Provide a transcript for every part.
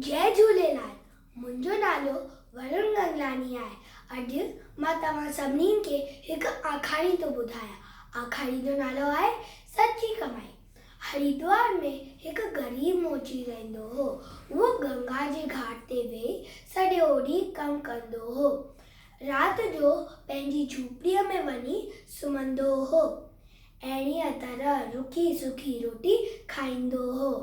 جئي جهوليلال منهنجو نالو ورون گنگلاڻي آهي اڄ مان توهان سڀني کي هڪ آکاڻي ٿو ٻڌايان آکاڻي جو نالو آهي سچي ڪمائي هريدوار ۾ هڪ غريب موچي رهندو هو اهو گنگا جي گهاٽ تي ويهي سڄو ڏينهن ڪم ڪندو هو رات جو پنهنجي جهوپڙيء ۾ وڃي سمهندو هو اهڙيء طرح رکي سکي روٽي کائيندو هو.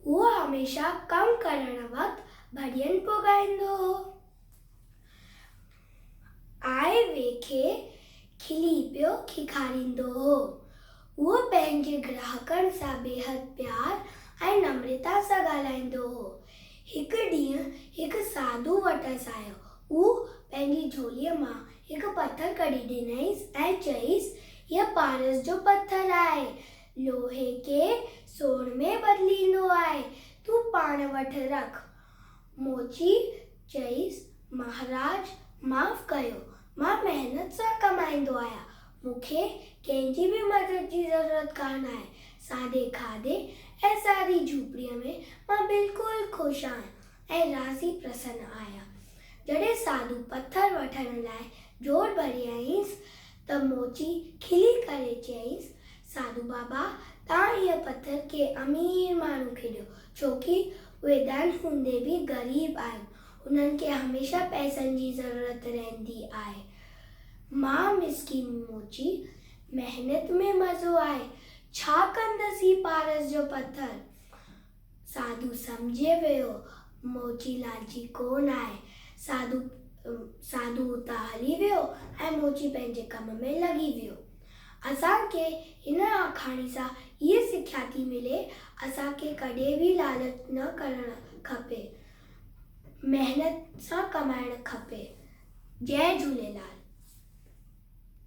هو هميشه ڪم ڪرڻ وقت ڀڄن پيو ڳائيندو هو. آء وي کي کلي پيو کيکاريندو هو. هو پنهنجي گراهڪن سان بيحد پيار ۽ نمرتا سان ڳالهائيندو هو. هڪ ڏينهن هڪ ساڌو وٽس آيو. هو پنهنجي جهوليء مان هڪ پٿر ڪڍي ڏنائينس ۽ چيس، هيء پارس جو پٿر آهي. لوهي کي سون ۾ بدليندو آهي، تون پاڻ وٽ رک. موچي چيس، مهاراج معاف ڪيو، مان محنت سان ڪمائيندو آهيان، مون کي ڪنهن جي به مدد جي ضرورت ڪانه آهي. سادي کاڌي ۽ سادي جهوپڙيء ۾ مان بلڪل خوش آهيان ۽ راضي پرسن آهيان. جڏهن ساڌو پٿر وٺڻ لاء زور ڀريائينس ته موچي کلي ڪري چيائينس، ساڌو بابا، توهان هيء پٿر ڪنهن امير ماڻهو کي ڏيو، ڇوڪي اهي ڌن هوندي به غريب آهن، انهن کي هميشه پئسن جي ضرورت رهندي آهي. مان مسڪين موچي، محنت ۾ مزو آهي، ڇا ڪندس هي پارس جو پٿر؟ ساڌو سمجهي ويو، موچي لالچي ڪونه آهي. ساڌو ساڌو اتان هلي ويو ۽ موچي پنهنجي ڪم ۾ لڳي ويو. اسان کي هن آکاڻي سان هيء سکيا ٿي ملي، اسان کي ڪڏهن به لالچ نه ڪرڻ کپي، محنت سان ڪمائڻ کپي. جئي جهوليلال.